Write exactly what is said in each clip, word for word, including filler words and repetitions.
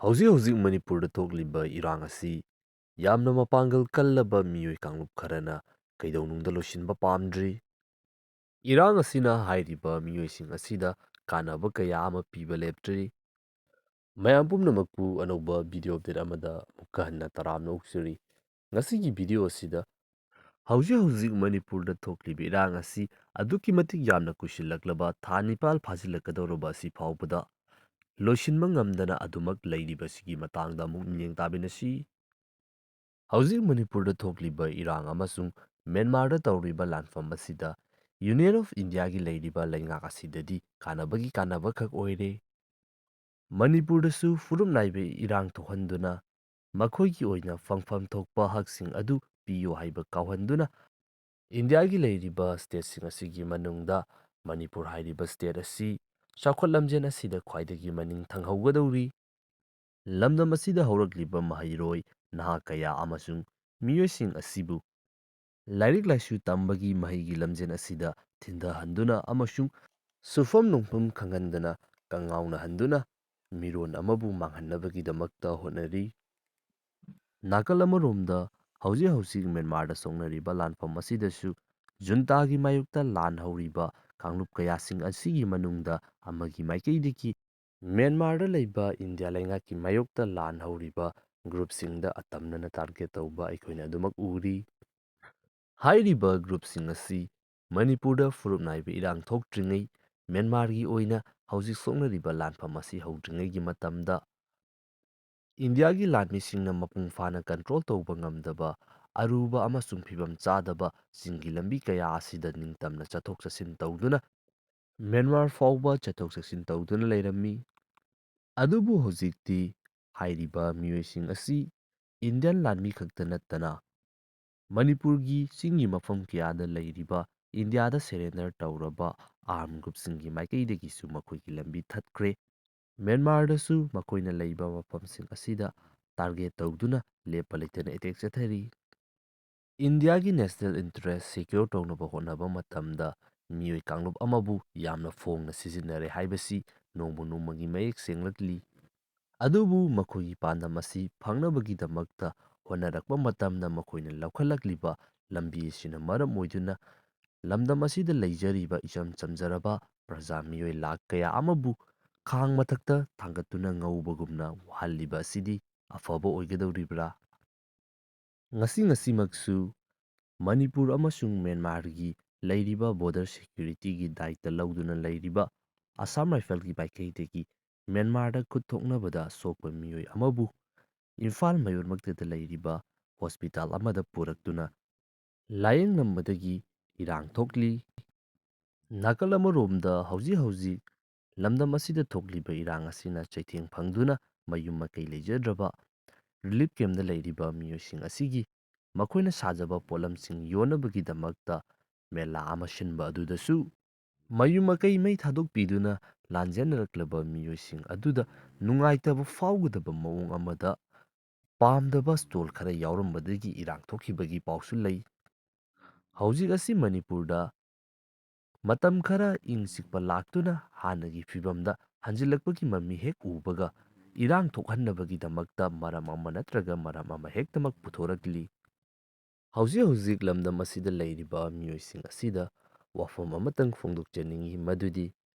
ꯍꯧꯖꯤꯛ ꯍꯧꯖꯤꯛ ꯃꯅꯤꯄꯨꯔꯗ ꯊꯣꯛꯂꯤꯕ ꯏꯔꯥꯡ ꯑꯁꯤ ꯌꯥꯝꯅ ꯃꯄꯥꯡꯒꯜ ꯀꯜꯂꯕ ꯃꯤꯑꯣꯏ ꯀꯥꯡꯂꯨꯞ ꯈꯔꯅ ꯀꯩꯗꯧꯅꯨꯡꯗ ꯂꯣꯏꯁꯤꯟꯕ ꯄꯥꯝꯗ꯭ꯔꯤ꯫ ꯏꯔꯥꯡ ꯑꯁꯤꯅ ꯍꯥꯏꯔꯤꯕ ꯃꯤꯑꯣꯏꯁꯤꯡ ꯑꯁꯤꯗ ꯀꯥꯟꯅꯕ ꯀꯌꯥ ꯑꯃ ꯄꯤꯕ ꯂꯦꯞꯇ꯭ꯔꯤ꯫ ꯃꯌꯥꯝ ꯄꯨꯝꯅꯃꯛꯄꯨ ꯑꯅꯧꯕ video update ꯑꯃꯗ ꯑꯃꯨꯛꯀ ꯍꯟꯅ ꯇꯔꯥꯝꯅ ꯑꯣꯛꯆꯔꯤ꯫ ꯉꯁꯤꯒꯤ video ꯑꯁꯤꯗ ꯍꯧꯖꯤꯛ ꯍꯧꯖꯤꯛ ꯃꯅꯤꯄꯨꯔꯗ ꯊꯣꯛꯂꯤꯕ ꯏꯔꯥꯡ ꯑꯁꯤ ꯑꯗꯨꯛꯀꯤ ꯃꯇꯤꯛ ꯌꯥꯝꯅ ꯀꯨꯏꯁꯤꯜꯂꯛꯂꯕ ꯊꯥ ꯅꯤꯄꯥꯜ ꯐꯥꯖꯤꯜꯂꯛꯀꯗꯧꯔꯕ ꯑꯁꯤ ꯐꯥꯎꯕꯗ ꯂꯣꯏꯁꯤꯟꯕ ꯉꯝꯗꯅ ꯑꯗꯨꯃꯛ ꯂꯩꯔꯤꯕꯁꯤꯒꯤ ꯃꯇꯥꯡꯗ ꯑꯃꯨꯛ ꯃꯤꯠꯌꯦꯡ ꯇꯥꯃꯤꯟꯅꯁꯤ꯫ ꯍꯧꯖꯤꯛ ꯃꯅꯤꯄꯨꯔꯗ ꯊꯣꯛꯂꯤꯕ ꯏꯔꯥꯡ ꯑꯃꯁꯨꯡ ꯃ꯭ꯌꯥꯟꯃꯥꯔꯗ ꯇꯧꯔꯤꯕ ꯂꯥꯟꯐꯝ ꯑꯁꯤꯗ Union of Indiaꯒꯤ ꯂꯩꯔꯤꯕ ꯂꯩꯉꯥꯛ ꯑꯁꯤꯗꯗꯤ ꯀꯥꯟꯅꯕꯒꯤ ꯀꯥꯟꯅꯕ ꯈꯛ ꯑꯣꯏꯔꯦ꯫ ꯃꯅꯤꯄꯨꯔꯗꯁꯨ ꯐꯨꯔꯨꯞ ꯅꯥꯏꯕ ꯏꯔꯥꯡ ꯊꯣꯛꯍꯟꯗꯨꯅ ꯃꯈꯣꯏꯒꯤ ꯑꯣꯏꯅ ꯐꯪꯐꯝ ꯊꯣꯛꯄ ꯍꯛꯁꯤꯡ ꯑꯗꯨ ꯄꯤꯌꯨ ꯍꯥꯏꯕ ꯀꯥꯎꯍꯟꯗꯨꯅ ꯏꯟꯗꯤꯌꯥꯒꯤ ꯂꯩꯔꯤꯕ stateꯁꯤꯡ ꯑꯁꯤꯒꯤ ꯃꯅꯨꯡꯗ ꯃꯅꯤꯄꯨꯔ ꯍꯥꯏꯔꯤꯕ state ꯑꯁꯤ ꯆꯥꯎꯈꯠ ꯂꯝꯖꯦꯜ ꯑꯁꯤꯗ ꯈ꯭ꯋꯥꯏꯗꯒꯤ ꯃꯅꯤꯡ ꯊꯪꯍꯧꯒꯗꯧꯔꯤ꯫ ꯂꯝꯗꯝ ꯑꯁꯤꯗ ꯍꯧꯔꯛꯂꯤꯕ ꯃꯍꯩꯔꯣꯏ ꯅꯍꯥ ꯀꯌꯥ ꯑꯃꯁꯨꯡ ꯃꯤꯑꯣꯏꯁꯤꯡ ꯑꯁꯤꯕꯨ ꯂꯥꯏꯔꯤꯛ ꯂꯥꯏꯁꯨ ꯇꯝꯕꯒꯤ ꯃꯍꯩꯒꯤ ꯂꯝꯖꯦꯜ ꯑꯁꯤꯗ ꯊꯤꯟꯊꯍꯟꯗꯨꯅ ꯑꯃꯁꯨꯡ ꯁꯨꯐꯝ ꯅꯣꯡꯐꯝ ꯈꯪꯍꯟꯗꯅ ꯀꯉꯥꯎꯅꯍꯟꯗꯨꯅ ꯃꯤꯔꯣꯟ ꯑꯃꯕꯨ ꯃꯥꯡꯍꯟꯅꯕꯒꯤꯗꯃꯛꯇ ꯍꯣꯠꯅꯔꯤ꯫ ꯅꯥꯀꯜ ꯑꯃꯔꯣꯝꯗ ꯍꯧꯖꯤꯛ ꯍꯧꯖꯤꯛ ꯃ꯭ꯌꯥꯟꯃꯥꯔꯗ ꯁꯣꯛꯅꯔꯤꯕ ꯂꯥꯟꯐꯝ ꯑꯁꯤꯗꯁꯨ ꯖꯨꯟꯇꯥꯒꯤ ꯃꯥꯌꯣꯛꯇ ꯂꯥꯟ ꯍꯧꯔꯤꯕ ꯀꯥꯡꯂꯨꯞ ꯀꯌꯥꯁꯤꯡ ꯑꯁꯤꯒꯤ ꯃꯅꯨꯡꯗ ꯑꯃꯒꯤ ꯃꯥꯏꯀꯩꯗꯒꯤ ꯃ꯭ꯌꯥꯟꯃꯥꯔꯗ ꯂꯩꯕ ꯏꯟꯗꯤꯌꯥ ꯂꯩꯉꯥꯛꯀꯤ ꯃꯥꯌꯣꯛꯇ ꯂꯥꯟ ꯍꯧꯔꯤꯕ groupꯁꯤꯡꯗ ꯑꯇꯝꯅꯅ target ꯇꯧꯕ ꯑꯩꯈꯣꯏꯅ ꯑꯗꯨꯃꯛ ꯎꯔꯤ꯫ ꯍꯥꯏꯔꯤꯕ groupꯁꯤꯡ ꯑꯁꯤ ꯃꯅꯤꯄꯨꯔꯗ ꯐꯨꯔꯨꯞ ꯅꯥꯏꯕ ꯏꯔꯥꯡ ꯊꯣꯛꯇ꯭ꯔꯤꯉꯩ, ꯃ꯭ꯌꯥꯟꯃꯥꯔꯒꯤ ꯑꯣꯏꯅ ꯍꯧꯖꯤꯛ ꯁꯣꯛꯅꯔꯤꯕ ꯂꯥꯟꯐꯝ ꯑꯁꯤ ꯍꯧꯗ꯭ꯔꯤꯉꯩꯒꯤ ꯃꯇꯝꯗ ꯏꯟꯗꯤꯌꯥꯒꯤ ꯂꯥꯟꯃꯤꯁꯤꯡꯅ ꯃꯄꯨꯡ ꯐꯥꯅ control ꯇꯧꯕ ꯉꯝꯗꯕ ꯑꯔꯨꯕ ꯑꯃꯁꯨꯡ ꯐꯤꯕꯝ ꯆꯥꯗꯕ ꯆꯤꯡꯒꯤ ꯂꯝꯕꯤ ꯀꯌꯥ ꯑꯁꯤꯗ ꯅꯤꯡꯇꯝꯅ ꯆꯠꯊꯣꯛ ꯆꯠꯁꯤꯟ ꯇꯧꯗꯨꯅ ꯃ꯭ꯌꯥꯟꯃꯥꯔ ꯐꯥꯎꯕ ꯆꯠꯊꯣꯛ ꯆꯠꯁꯤꯟ ꯇꯧꯗꯨꯅ ꯂꯩꯔꯝꯃꯤ꯫ ꯑꯗꯨꯕꯨ ꯍꯧꯖꯤꯛꯇꯤ ꯍꯥꯏꯔꯤꯕ ꯃꯤꯑꯣꯏꯁꯤꯡ ꯑꯁꯤ ꯏꯟꯗꯤꯌꯥꯟ ꯂꯥꯟꯃꯤ ꯈꯛꯇ ꯅꯠꯇꯅ ꯃꯅꯤꯄꯨꯔꯒꯤ ꯆꯤꯡꯒꯤ ꯃꯐꯝ ꯀꯌꯥꯗ ꯂꯩꯔꯤꯕ ꯏꯟꯗꯤꯌꯥꯗ surrender ꯇꯧꯔꯕ armed groupꯁꯤꯡꯒꯤ ꯃꯥꯏꯀꯩꯗꯒꯤꯁꯨ ꯃꯈꯣꯏꯒꯤ ꯂꯝꯕꯤ ꯊꯠꯈ꯭ꯔꯦ꯫ ꯃ꯭ꯌꯥꯟꯃꯥꯔꯗꯁꯨ ꯃꯈꯣꯏꯅ ꯂꯩꯕ ꯃꯐꯝꯁꯤꯡ ꯑꯁꯤꯗ target ꯇꯧꯗꯨꯅ ꯂꯦꯞꯄ ꯂꯩꯇꯅ attack ꯆꯠꯊꯔꯤ꯫ ꯏꯟꯗꯤꯌꯥꯒꯤ national interest secure ꯇꯧꯅꯕ ꯍꯣꯠꯅꯕ ꯃꯇꯝꯗ ꯃꯤꯑꯣꯏ ꯀꯥꯡꯂꯨꯞ ꯑꯃꯕꯨ ꯌꯥꯝꯅ ꯐꯣꯡꯅ ꯁꯤꯖꯤꯟꯅꯔꯦ ꯍꯥꯏꯕꯁꯤ ꯅꯣꯡꯃ ꯅꯣꯡꯃꯒꯤ ꯃꯌꯦꯛ ꯁꯦꯡꯂꯛꯂꯤ꯫ ꯑꯗꯨꯕꯨ ꯃꯈꯣꯏꯒꯤ ꯄꯥꯟꯗꯝ ꯑꯁꯤ ꯐꯪꯅꯕꯒꯤꯗꯃꯛꯇ ꯍꯣꯠꯅꯔꯛꯄ ꯃꯇꯝꯗ ꯃꯈꯣꯏꯅ ꯂꯧꯈꯠꯂꯛꯂꯤꯕ ꯂꯝꯕꯤ ꯑꯁꯤꯅ ꯃꯔꯝ ꯑꯣꯏꯗꯨꯅ ꯂꯝꯗꯝ ꯑꯁꯤꯗ ꯂꯩꯖꯔꯤꯕ ꯏꯆꯝ ꯆꯝꯖꯔꯕ ꯄ꯭ꯔꯖꯥ ꯃꯤꯑꯣꯏ ꯂꯥꯈ ꯀꯌꯥ ꯑꯃꯕꯨ ꯈꯥꯡ ꯃꯊꯛꯇ ꯊꯥꯡꯒꯠꯇꯨꯅ ꯉꯧꯕꯒꯨꯝꯅ ꯋꯥꯍꯜꯂꯤꯕ ꯑꯁꯤꯗꯤ ꯑꯐꯕ ꯑꯣꯏꯒꯗꯧꯔꯤꯕ꯭ꯔꯥ? ꯉꯁꯤ ꯉꯁꯤꯃꯛꯁꯨ ꯃꯅꯤꯄꯨꯔ ꯑꯃꯁꯨꯡ ꯃ꯭ꯌꯥꯟꯃꯥꯔꯒꯤ ꯂꯩꯔꯤꯕ ꯕꯣꯔꯗꯔ ꯁꯦꯀ꯭ꯌꯨꯔꯤꯇꯤꯒꯤ ꯗꯥꯏꯇ ꯂꯧꯗꯨꯅ ꯂꯩꯔꯤꯕ ꯑꯁꯥꯝ ꯔꯥꯏꯐꯜꯒꯤ ꯃꯥꯏꯀꯩꯗꯒꯤ ꯃ꯭ꯌꯥꯟꯃꯥꯔꯗ ꯈꯨꯠ ꯊꯣꯛꯅꯕꯗ ꯁꯣꯛꯄ ꯃꯤꯑꯣꯏ ꯑꯃꯕꯨ ꯏꯝꯐꯥꯜ ꯃꯌꯣꯟꯃꯛꯇꯗ ꯂꯩꯔꯤꯕ ꯍꯣꯁꯄꯤꯇꯥꯜ ꯑꯃꯗ ꯄꯨꯔꯛꯇꯨꯅ ꯂꯥꯌꯦꯡꯂꯝꯕꯗꯒꯤ ꯏꯔꯥꯡ ꯊꯣꯛꯂꯤ꯫ ꯅꯥꯀꯜ ꯑꯃꯔꯣꯝꯗ ꯍꯧꯖꯤꯛ ꯍꯧꯖꯤꯛ ꯂꯝꯗꯝ ꯑꯁꯤꯗ ꯊꯣꯛꯂꯤꯕ ꯏꯔꯥꯡ ꯑꯁꯤꯅ ꯆꯩꯊꯦꯡ ꯐꯪꯗꯨꯅ ꯃꯌꯨꯝ ꯃꯀꯩ ꯂꯩꯖꯗ꯭ꯔꯕ ꯔꯤꯂꯤꯐ ꯀꯦꯝꯞꯇ ꯂꯩꯔꯤꯕ ꯃꯤꯑꯣꯏꯁꯤꯡ ꯑꯁꯤꯒꯤ ꯃꯈꯣꯏꯅ ꯁꯥꯖꯕ ꯄꯣꯠꯂꯝꯁꯤꯡ ꯌꯣꯟꯅꯕꯒꯤꯗꯃꯛꯇ ꯃꯦꯂꯥ ꯑꯃ ꯁꯤꯟꯕ ꯑꯗꯨꯗꯁꯨ ꯃꯌꯨꯝ ꯃꯀꯩ ꯃꯩ ꯊꯥꯗꯣꯛꯄꯤꯗꯨꯅ ꯂꯥꯟꯖꯦꯟꯅꯔꯛꯂꯕ ꯃꯤꯑꯣꯏꯁꯤꯡ ꯑꯗꯨꯗ ꯅꯨꯡꯉꯥꯏꯇꯕ ꯐꯥꯎꯒꯗꯕ ꯃꯑꯣꯡ ꯑꯃꯗ ꯄꯥꯝꯗꯕ ꯁ꯭ꯇꯣꯜ ꯈꯔ ꯌꯥꯎꯔꯝꯕꯗꯒꯤ ꯏꯔꯥꯡ ꯊꯣꯛꯈꯤꯕꯒꯤ ꯄꯥꯎꯁꯨ ꯂꯩ꯫ ꯍꯧꯖꯤꯛ ꯑꯁꯤ ꯃꯅꯤꯄꯨꯔꯗ ꯃꯇꯝ ꯈꯔ ꯏꯪ ꯆꯤꯛꯄ ꯂꯥꯛꯇꯨꯅ ꯍꯥꯟꯅꯒꯤ ꯐꯤꯕꯝꯗ ꯍꯟꯖꯤꯜꯂꯛꯄꯒꯤ ꯃꯃꯤ ꯍꯦꯛ ꯎꯕꯒ ꯏꯔꯥꯡ ꯊꯣꯛꯍꯟꯅꯕꯒꯤꯗꯃꯛꯇ ꯃꯔꯝ ꯑꯃ ꯅꯠꯇ꯭ꯔꯒ ꯃꯔꯝ ꯑꯃ ꯍꯦꯛꯇꯃꯛ ꯄꯨꯊꯣꯔꯛꯂꯤ꯫ ꯍꯧꯖꯤꯛ ꯍꯧꯖꯤꯛ ꯂꯝꯗꯝ ꯑꯁꯤꯗ ꯂꯩꯔꯤꯕ ꯃꯤꯑꯣꯏꯁꯤꯡ ꯑꯁꯤꯗ ꯋꯥꯐꯝ ꯑꯃꯇꯪ ꯐꯣꯡꯗꯣꯛꯆꯅꯤꯡꯏ, ꯃꯗꯨꯗꯤ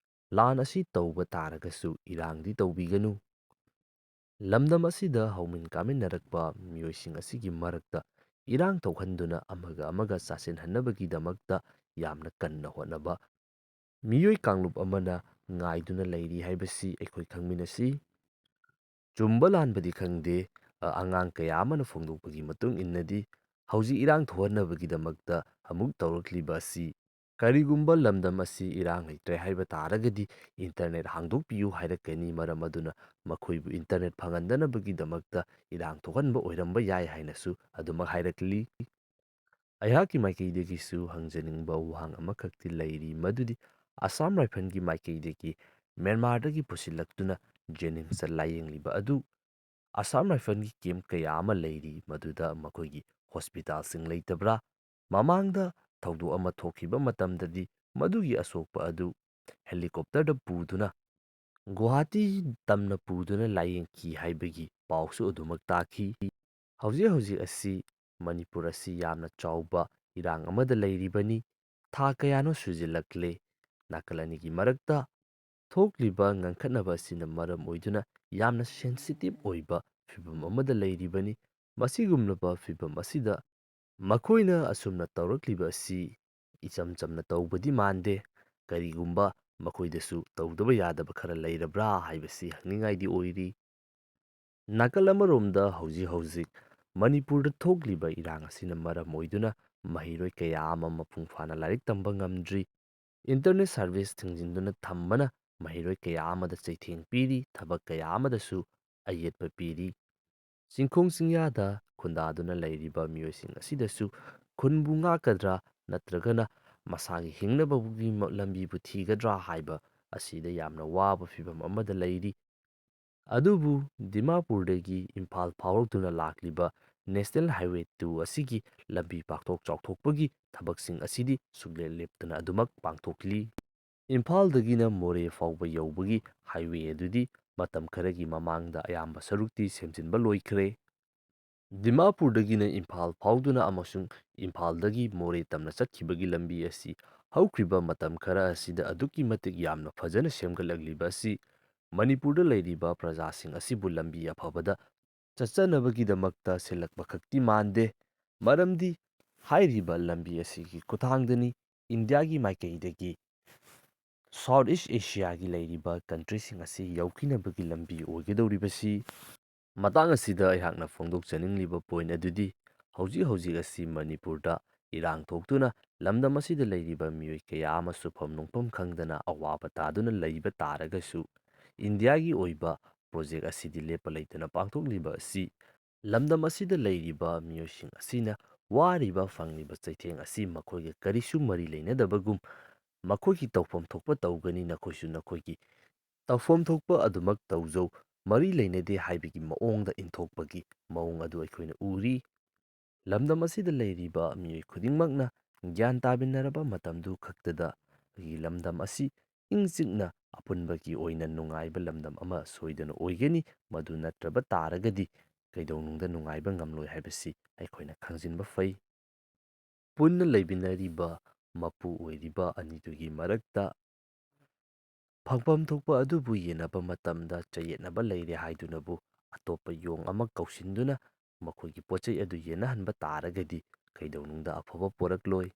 ꯂꯥꯟ ꯑꯁꯤ ꯇꯧꯕ ꯇꯥꯔꯒꯁꯨ ꯏꯔꯥꯡꯗꯤ ꯇꯧꯕꯤꯒꯅꯨ꯫ ꯂꯝꯗꯝ ꯑꯁꯤꯗ ꯍꯧꯃꯤꯟ ꯀꯥꯃꯤꯟꯅꯔꯛꯄ ꯃꯤꯑꯣꯏꯁꯤꯡ ꯑꯁꯤꯒꯤ ꯃꯔꯛꯇ ꯏꯔꯥꯡ ꯊꯣꯛꯍꯟꯗꯨꯅ ꯑꯃꯒ ꯑꯃꯒ ꯆꯥꯁꯤꯟꯍꯟꯅꯕꯒꯤꯗꯃꯛꯇ ꯌꯥꯝꯅ ꯀꯟꯅ ꯍꯣꯠꯅꯕ ꯃꯤꯑꯣꯏ ꯀꯥꯡꯂꯨꯞ ꯑꯃꯅ ꯉꯥꯏꯗꯨꯅ ꯂꯩꯔꯤ ꯍꯥꯏꯕꯁꯤ ꯑꯩꯈꯣꯏ ꯈꯪꯃꯤꯟꯅꯁꯤ꯫ ꯆꯨꯝꯕ ꯂꯥꯟꯕꯗꯤ ꯈꯪꯗꯦ, ꯑ, ꯑꯉꯥꯡ ꯀꯌꯥ ꯑꯃꯅ ꯐꯣꯡꯗꯣꯛꯄꯒꯤ ꯃꯇꯨꯡ ꯏꯟꯅꯗꯤ ꯍꯧꯖꯤꯛ ꯏꯔꯥꯡ ꯊꯣꯛꯍꯟꯅꯕꯒꯤꯗꯃꯛꯇ ꯑꯃꯨꯛ ꯇꯧꯔꯛꯂꯤꯕ ꯑꯁꯤ ꯀꯔꯤꯒꯨꯝꯕ ꯂꯝꯗꯝ ꯑꯁꯤ ꯏꯔꯥꯡ ꯂꯩꯇ꯭ꯔꯦ ꯍꯥꯏꯕ ꯇꯥꯔꯒꯗꯤ ꯏꯟꯇꯔꯅꯦꯠ ꯍꯥꯡꯗꯣꯛꯄꯤꯌꯨ ꯍꯥꯏꯔꯛꯀꯅꯤ, ꯃꯔꯝ ꯑꯗꯨꯅ ꯃꯈꯣꯏꯕꯨ ꯏꯟꯇꯔꯅꯦꯠ ꯐꯪꯍꯟꯗꯅꯕꯒꯤꯗꯃꯛꯇ ꯏꯔꯥꯡ ꯊꯣꯛꯍꯟꯕ ꯑꯣꯏꯔꯝꯕ ꯌꯥꯏ ꯍꯥꯏꯅꯁꯨ ꯑꯗꯨꯃꯛ ꯍꯥꯏꯔꯛꯂꯤ꯫ ꯑꯩꯍꯥꯛꯀꯤ ꯃꯥꯏꯀꯩꯗꯒꯤꯁꯨ ꯍꯪꯖꯅꯤꯡꯕ ꯋꯥꯍꯪ ꯑꯃꯈꯛꯇꯤ ꯂꯩꯔꯤ, ꯃꯗꯨꯗꯤ ꯑꯁꯥꯝ ꯔꯥꯏꯐꯜꯒꯤ ꯃꯥꯏꯀꯩꯗꯒꯤ ꯃ꯭ꯌꯥꯟꯃꯥꯔꯗꯒꯤ ꯄꯨꯁꯤꯜꯂꯛꯇꯨꯅ ꯖꯦꯅꯤꯝꯁꯇ ꯂꯥꯌꯦꯡꯂꯤꯕ ꯑꯗꯨ ꯑꯁꯥꯝ ꯔꯥꯏꯐꯜꯒꯤ ꯀꯦꯝꯞ ꯀꯌꯥ ꯑꯃ ꯂꯩꯔꯤ, ꯃꯗꯨꯗ ꯃꯈꯣꯏꯒꯤ ꯍꯣꯁꯄꯤꯇꯥꯜꯁꯤꯡ ꯂꯩꯇꯕ꯭ꯔꯥ? ꯃꯃꯥꯡꯗ ꯊꯧꯗꯣꯛ ꯑꯃ ꯊꯣꯛꯈꯤꯕ ꯃꯇꯝꯗꯗꯤ ꯃꯗꯨꯒꯤ ꯑꯁꯣꯛꯄ ꯑꯗꯨ ꯍꯦꯂꯤꯀꯣꯞꯇꯔꯗ ꯄꯨꯗꯨꯅ ꯒꯨꯋꯥꯍꯥꯇꯤ ꯇꯝꯅ ꯄꯨꯗꯨꯅ ꯂꯥꯌꯦꯡꯈꯤ ꯍꯥꯏꯕꯒꯤ ꯄꯥꯎꯁꯨ ꯑꯗꯨꯃꯛ ꯇꯥꯈꯤ꯫ ꯍꯧꯖꯤꯛ ꯍꯧꯖꯤꯛ ꯑꯁꯤ ꯃꯅꯤꯄꯨꯔ ꯑꯁꯤ ꯌꯥꯝꯅ ꯆꯥꯎꯕ ꯏꯔꯥꯡ ꯑꯃꯗ ꯂꯩꯔꯤꯕꯅꯤ꯫ ꯊꯥ ꯀꯌꯥꯅꯣ ꯁꯨꯖꯤꯜꯂꯛꯂꯦ꯫ ꯅꯥꯀꯜ ꯑꯅꯤꯒꯤ ꯃꯔꯛꯇ ꯊꯣꯛꯂꯤꯕ ꯉꯪꯈꯠꯅꯕ ꯑꯁꯤꯅ ꯃꯔꯝ ꯑꯣꯏꯗꯨꯅ ꯌꯥꯝꯅ sensitive ꯑꯣꯏꯕ ꯐꯤꯚꯝ ꯑꯃꯗ ꯂꯩꯔꯤꯕꯅꯤ꯫ ꯃꯁꯤꯒꯨꯝꯂꯕ ꯐꯤꯚꯝ ꯑꯁꯤꯗ ꯃꯈꯣꯏꯅ ꯑꯁꯨꯝꯅ ꯇꯧꯔꯛꯂꯤꯕ ꯑꯁꯤ ꯏꯆꯝ ꯆꯝꯅ ꯇꯧꯕꯗꯤ ꯃꯥꯟꯗꯦ꯫ ꯀꯔꯤꯒꯨꯝꯕ ꯃꯈꯣꯏꯗꯁꯨ ꯇꯧꯗꯕ ꯌꯥꯗꯕ ꯈꯔ ꯂꯩꯔꯕ꯭ꯔꯥ ꯍꯥꯏꯕꯁꯤ ꯍꯪꯅꯤꯡꯉꯥꯏꯗꯤ ꯑꯣꯏꯔꯤ꯫ ꯅꯥꯀꯜ ꯑꯃꯔꯣꯝꯗ ꯍꯧꯖꯤꯛ ꯍꯧꯖꯤꯛ ꯃꯅꯤꯄꯨꯔꯗ ꯊꯣꯛꯂꯤꯕ ꯏꯔꯥꯡ ꯑꯁꯤꯅ ꯃꯔꯝ ꯑꯣꯏꯗꯨꯅ ꯃꯍꯩꯔꯣꯏ ꯀꯌꯥ ꯑꯃ ꯃꯄꯨꯡ ꯐꯥꯅ ꯂꯥꯏꯔꯤꯛ ꯇꯝꯕ ꯉꯝꯗ꯭ꯔꯤ꯫ Internet service ꯊꯤꯡꯖꯤꯟꯗꯨꯅ ꯊꯝꯕꯅ ꯃꯍꯩꯔꯣꯏ ꯀꯌꯥ ꯑꯃꯗ ꯆꯩꯊꯦꯡ ꯄꯤꯔꯤ, ꯊꯕꯛ ꯀꯌꯥ ꯑꯃꯗꯁꯨ ꯑꯌꯦꯠꯄ ꯄꯤꯔꯤ꯫ ꯆꯤꯡꯈꯣꯡ ꯆꯤꯡꯌꯥꯗ ꯈꯨꯟꯗꯥꯗꯨꯅ ꯂꯩꯔꯤꯕ ꯃꯤꯑꯣꯏꯁꯤꯡ ꯑꯁꯤꯗꯁꯨ ꯈꯨꯟꯕꯨ ꯉꯥꯛꯀꯗ꯭ꯔꯥ ꯅꯠꯇ꯭ꯔꯒꯅ ꯃꯁꯥꯒꯤ ꯍꯤꯡꯅꯕꯒꯤ ꯃ-, ꯂꯝꯕꯤꯕꯨ ꯊꯤꯒꯗ꯭ꯔꯥ ꯍꯥꯏꯕ ꯑꯁꯤꯗ ꯌꯥꯝꯅ ꯋꯥꯕ ꯐꯤꯚꯝ ꯑꯃꯗ ꯂꯩꯔꯤ꯫ ꯑꯗꯨꯕꯨ ꯗꯤꯃꯥꯄꯨꯔꯗꯒꯤ ꯏꯝꯐꯥꯜ ꯐꯥꯎꯔꯛꯇꯨꯅ ꯂꯥꯛꯂꯤꯕ National Highway two ꯑꯁꯤꯒꯤ ꯂꯝꯕꯤ ꯄꯥꯛꯊꯣꯛ ꯆꯥꯎꯊꯣꯛꯄꯒꯤ ꯊꯕꯛꯁꯤꯡ ꯑꯁꯤꯗꯤ ꯁꯨꯡꯂꯦꯞ ꯂꯦꯞꯇꯅ ꯑꯗꯨꯃꯛ ꯄꯥꯡꯊꯣꯛꯂꯤ꯫ ꯏꯝꯐꯥꯜꯗꯒꯤꯅ ꯃꯣꯔꯦ ꯐꯥꯎꯕ ꯌꯧꯕꯒꯤ highway ꯑꯗꯨꯗꯤ ꯃꯇꯝ ꯈꯔꯒꯤ ꯃꯃꯥꯡꯗ ꯑꯌꯥꯝꯕ ꯁꯔꯨꯛꯇꯤ ꯁꯦꯝꯖꯤꯟꯕ ꯂꯣꯏꯈ꯭ꯔꯦ꯫ ꯗꯤꯃꯥꯄꯨꯔꯗꯒꯤꯅ ꯏꯝꯐꯥꯜ ꯐꯥꯎꯗꯨꯅ ꯑꯃꯁꯨꯡ ꯏꯝꯐꯥꯜꯗꯒꯤ ꯃꯣꯔꯦ ꯇꯝꯅ ꯆꯠꯈꯤꯕꯒꯤ ꯂꯝꯕꯤ ꯑꯁꯤ ꯍꯧꯈ꯭ꯔꯤꯕ ꯃꯇꯝ ꯈꯔ ꯑꯁꯤꯗ ꯑꯗꯨꯛꯀꯤ ꯃꯇꯤꯛ ꯌꯥꯝꯅ ꯐꯖꯅ ꯁꯦꯝꯒꯠꯂꯛꯂꯤꯕ ꯑꯁꯤ ꯃꯅꯤꯄꯨꯔꯗ ꯂꯩꯔꯤꯕ ꯄ꯭ꯔꯖꯥꯁꯤꯡ ꯑꯁꯤꯕꯨ ꯂꯝꯕꯤ ꯑꯐꯕꯗ ꯆꯠꯆꯅꯕꯒꯤꯗꯃꯛꯇ ꯁꯤꯜꯂꯛꯄ ꯈꯛꯇꯤ ꯃꯥꯟꯗꯦ꯫ ꯃꯔꯝꯗꯤ ꯍꯥꯏꯔꯤꯕ ꯂꯝꯕꯤ ꯑꯁꯤꯒꯤ ꯈꯨꯠꯊꯥꯡꯗꯅꯤ ꯏꯟꯗꯤꯌꯥꯒꯤ ꯃꯥꯏꯀꯩꯗꯒꯤ South East Asiaꯒꯤ ꯂꯩꯔꯤꯕ countryꯁꯤꯡ ꯑꯁꯤ ꯌꯧꯈꯤꯅꯕꯒꯤ ꯂꯝꯕꯤ ꯑꯣꯏꯒꯗꯧꯔꯤꯕꯁꯤ꯫ ꯃꯇꯥꯡ ꯑꯁꯤꯗ ꯑꯩꯍꯥꯛꯅ ꯐꯣꯡꯗꯣꯛꯆꯅꯤꯡꯂꯤꯕ point ꯑꯗꯨꯗꯤ ꯍꯧꯖꯤꯛ ꯍꯧꯖꯤꯛ ꯑꯁꯤ ꯃꯅꯤꯄꯨꯔꯗ ꯏꯔꯥꯡ ꯊꯣꯛꯇꯨꯅ ꯂꯝꯗꯝ ꯑꯁꯤꯗ ꯂꯩꯔꯤꯕ ꯃꯤꯑꯣꯏ ꯀꯌꯥ ꯑꯃ ꯁꯨꯐꯝ ꯅꯣꯝꯐꯝ ꯈꯪꯗꯅ ꯑꯋꯥꯕ ꯇꯥꯗꯨꯅ ꯂꯩꯕ ꯇꯥꯔꯒꯁꯨ ꯏꯟꯗꯤꯌꯥꯒꯤ ꯑꯣꯏꯕ project ꯑꯁꯤꯗꯤ ꯂꯦꯞꯄ ꯂꯩꯇꯅ ꯄꯥꯡꯊꯣꯛꯂꯤꯕ ꯑꯁꯤ ꯂꯝꯗꯝ ꯑꯁꯤꯗ ꯂꯩꯔꯤꯕ ꯃꯤꯑꯣꯏꯁꯤꯡ ꯑꯁꯤꯅ ꯋꯥꯔꯤꯕ ꯐꯪꯂꯤꯕ ꯆꯩꯊꯦꯡ ꯑꯁꯤ ꯃꯈꯣꯏꯒ ꯀꯔꯤꯁꯨ ꯃꯔꯤ ꯂꯩꯅꯗꯕꯒꯨꯝ ꯃꯈꯣꯏꯒꯤ ꯇꯧꯐꯝ ꯊꯣꯛꯄ ꯇꯧꯒꯅꯤ, ꯅꯈꯣꯏꯁꯨ ꯅꯈꯣꯏꯒꯤ ꯇꯧꯐꯝ ꯊꯣꯛꯄ ꯑꯗꯨꯃꯛ ꯇꯧꯖꯧ, ꯃꯔꯤ ꯂꯩꯅꯗꯦ ꯍꯥꯏꯕꯒꯤ ꯃꯑꯣꯡꯗ ꯏꯟꯊꯣꯛꯄꯒꯤ ꯃꯑꯣꯡ ꯑꯗꯨ ꯑꯩꯈꯣꯏꯅ ꯎꯔꯤ꯫ ꯂꯝꯗꯝ ꯑꯁꯤꯗ ꯂꯩꯔꯤꯕ ꯃꯤꯑꯣꯏ ꯈꯨꯗꯤꯡꯃꯛꯅ ꯒ꯭ꯌꯥꯟ ꯇꯥꯃꯤꯟꯅꯔꯕ ꯃꯇꯝꯗꯨ ꯈꯛꯇꯗ ꯑꯩꯈꯣꯏꯒꯤ ꯂꯝꯗꯝ ꯑꯁꯤ ꯏꯪ ꯆꯤꯛꯅ ꯑꯄꯨꯟꯕꯒꯤ ꯑꯣꯏꯅ ꯅꯨꯡꯉꯥꯏꯕ ꯂꯝꯗꯝ ꯑꯃ ꯁꯣꯏꯗꯅ ꯑꯣꯏꯒꯅꯤ꯫ ꯃꯗꯨ ꯅꯠꯇ꯭ꯔꯕ ꯇꯥꯔꯒꯗꯤ ꯀꯩꯗꯧꯅꯨꯡꯗ ꯅꯨꯡꯉꯥꯏꯕ ꯉꯝꯂꯣꯏ ꯍꯥꯏꯕꯁꯤ ꯑꯩꯈꯣꯏꯅ ꯈꯪꯖꯤꯟꯕ ꯐꯩ꯫ ꯄꯨꯟꯅ ꯂꯩꯃꯤꯟꯅꯔꯤꯕ ꯃꯄꯨ ꯑꯣꯏꯔꯤꯕ ꯑꯅꯤꯗꯨꯒꯤ ꯃꯔꯛꯇ ꯐꯪꯐꯝ ꯊꯣꯛꯄ ꯑꯗꯨꯕꯨ ꯌꯦꯟꯅꯕ ꯃꯇꯝꯗ ꯆꯌꯦꯠꯅꯕ ꯂꯩꯔꯦ ꯍꯥꯏꯗꯨꯅꯕꯨ ꯑꯇꯣꯞꯄ ꯌꯣꯡ ꯑꯃ ꯀꯧꯁꯤꯟꯗꯨꯅ ꯃꯈꯣꯏꯒꯤ ꯄꯣꯠ ꯆꯩ ꯑꯗꯨ ꯌꯦꯟꯅꯍꯟꯕ ꯇꯥꯔꯒꯗꯤ ꯀꯩꯗꯧꯅꯨꯡꯗ ꯑꯐꯕ ꯄꯣꯔꯛꯂꯣꯏ꯫